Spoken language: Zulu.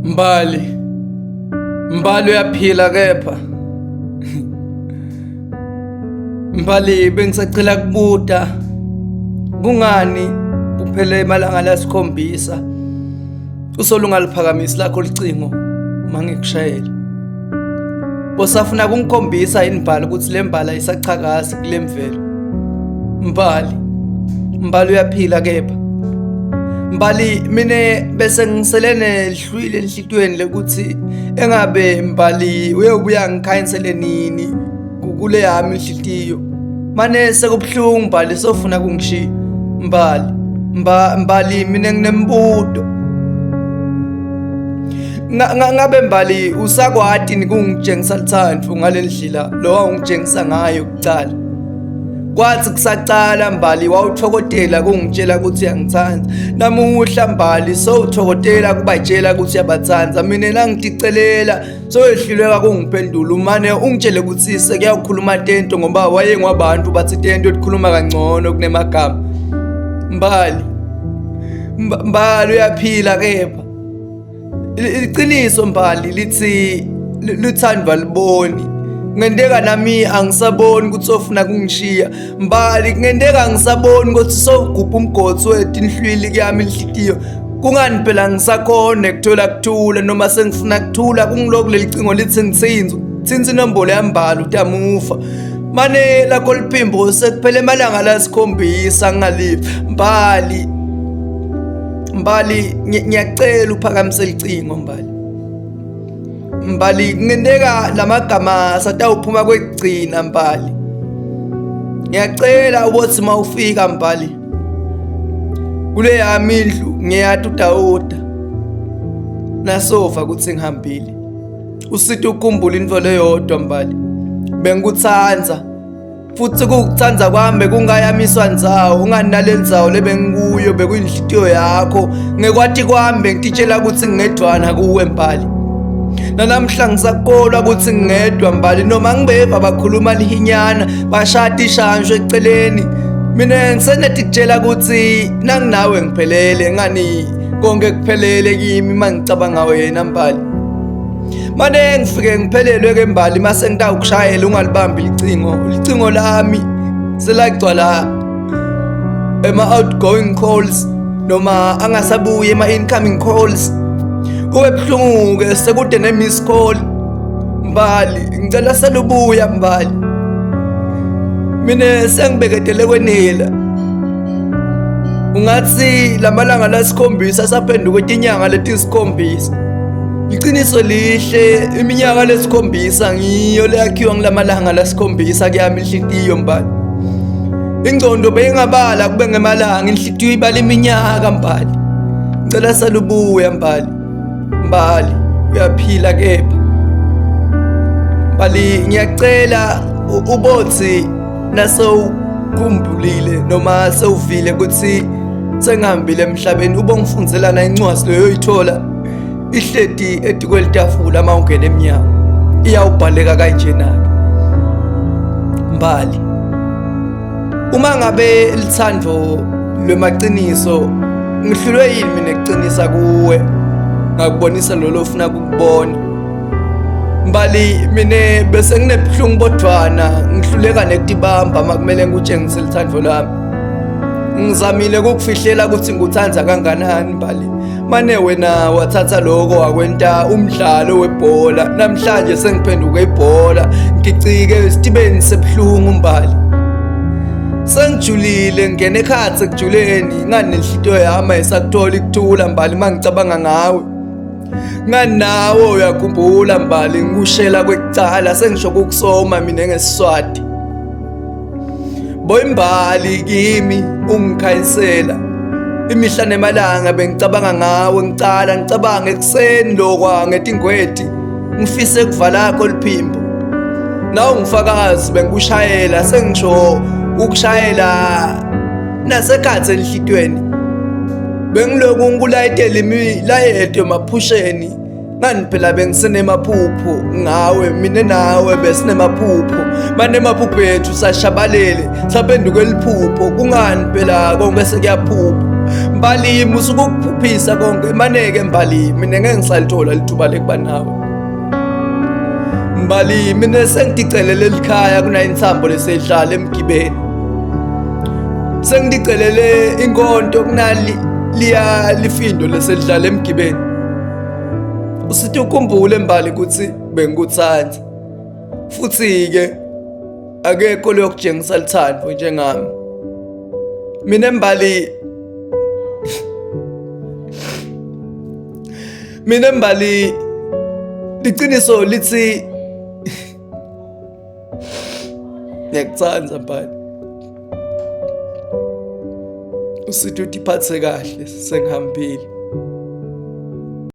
Mbali, Mbali uyaphila kepha. Mbali bengisacela kubuta kungani kuphele emalanga lasikhombisa usolo ungaliphakamisi lakho licingo mangikushayela. Bosafuna kungikhombisa yini Mbali ukuthi le mbali ayisachakazi kule mvelo. Mbali, Mbali uyaphila kepha. Mbali mina bese ngisele nehlwile enhlitweni lekuthi engabe Mbali uyobuya ngikhanyisele nini kule yami inhlitiyo. Mane sekubuhlungu Mbali sofuna kungishiya. Mbali, Mbali mina nginembuto. Ngabe Mbali usakwati nikungitshengisa luthando ngalendlela lo wawungitshengisa ngayo kucala. Kwathi kusaqala Mbali wawuthokotela kungitshela ukuthi uyangithanda. Namuhla Mbali sowuthokotela kubatshela ukuthi uyabathanda. Mina nangiticelela soyehluleka kungiphendula umane ungitshele ukuthi sekuyawukhuluma tento ngoba wayengwabantu bathi tento likhuluma kangcono kunemagama. Mbali, Mbali uyaphila kepha. Iqiniso Mbali lithi luthandwa liboni. Kungenteka nami angisaboni ukuthi sofuna kungishiya Mbali, kungenteka angisaboni ukuthi sowugubha umgodi wetinhlwili kuyami inhlitiyo. Kungani phela ngisakhona kuthola kuthula noma sengifuna kuthula kungiloku leli cingo lithi ngithinzwe thinsa inombolo yambali utamufa mane lakho liphimbo sekuphele emalanga lasikhombisa ngingalivi Mbali. Mbali ngiyacela uphakamise licingo Mbali. Mbali kungenteka lamagama satawuphuma kwekugcina Mbali. Ngiyacela ubothi mawufika Mbali. Kule yami indlu ngiyati uDawuda. Nasova ukuthi ngihambile. Usite ukukhumbula into leyodwa Mbali. Bengikuthanda futhi kukuthanda kwami bekungayamiswa ndzawo ungani nale ndzawo lebengikuyo bekuyinhlitiyo yakho ngekwati kwami bengititshela ukuthi ngingedwana kuwe Mbali. Nanamhla ngisakholwa ukuthi ngingedwa Mbali, noma ngibeva bakhuluma lihinyana bashada ishansho eceleni, mina ngisenetikutshela ukuthi nanginawe ngiphelele, ngani konke kuphelele kimi mangicabanga wena Mbali. Mane ngifike ngiphelelwe ke Mbali mase ngitawukushayela ungalibambi licingo. Licingo lami selagcwala ema outgoing calls noma angasabuyi ema incoming calls. Kube buhlungu ke sekude ne miss call. Mbali ngicela selubuya Mbali. Mina sengibeketele kwenela. Ungathi lamalanga lasikhombisa saphenduka etinyanga letisikhombisa. Iqiniso lihle iminyaka lesikhombisa ngiyo leyakhiwa ngulamalanga lasikhombisa kuyami inhlitiyo Mbali. Ingcondo beyingabala kube ngemalanga inhlitiyo ibala iminyaka Mbali. Ngicela salubuya Mbali. Mbali uyaphila kepha. Mbali ngiyacela ubothi nasewukhumbulile noma sewuvile ukuthi sengihambile emhlabeni ubongifunzelana incwadi leyo oyithola ihleti etikwelitafula uma ungena emnyango iyawubhaleka kanjena-ke Mbali. Uma ngabe lithando lwemaqiniso ngihlulwe yini mina kuqinisa kuwe ngakubonisa lolo ofuna kukubona Mbali. Mina bese nginebuhlungu bodwana ngihluleka nekutibamba uma kumele ngikutshengise lithando lami. Ngizamile ukukufihlela ukuthi ngikuthanda kanganani Mbali, mane wena wathatha lokho wakwenta umdlalo webhola. Namhlanje sengiphenduke ibhola ngicike esitibeni sebuhlungu Mbali. Sengijulile ngene ekhatsi ekujuleni ngani nenhlitiyo yami ayisakuthola ikuthula Mbali mangicabanga ngawe. Ngani nawe uyakhumbula Mbali ngikushela kwekucala sengisho kukusoma mina ngesiswati. Boyimbali kimi ungikhanyisela imihla nemalanga bengicabanga ngawe ngicala ngicabanga ekuseni lokwa ngetingweti ngifise kuvalakho liphimbo nawe ngifakazi bengikushayela sengisho ukushayela nasekhatsi enhlitweni bengiloku ngikulayitela imilayeto emaphusheni. Ngani phela bengisenemaphupho ngawe, mina nawe besinemaphupho, banemaphupho ethu sashabalele saphenduka eliphupho. Kungani phela konke sekuyaphupha Mbali musuke ukuphuphisa konke maneke Mbali, mina ngeke ngisalithola lithuba lekuba nawe. Mbali, mina sengidicelele elikhaya kunayinsambo lesedlala emgibeni. Sengidicelele inkonto kunali liya lifindo lesedlala emgibeni. Usithi ukhumbule Mbali ukuthi bengikuthanda. Futhi-ke akekho leyokutshengisa luthando njengami. Mina Mbali, mina Mbali, liqiniso lithi ngiyakuthanda Mbali. Usithi utiphathe kahle sengihambile.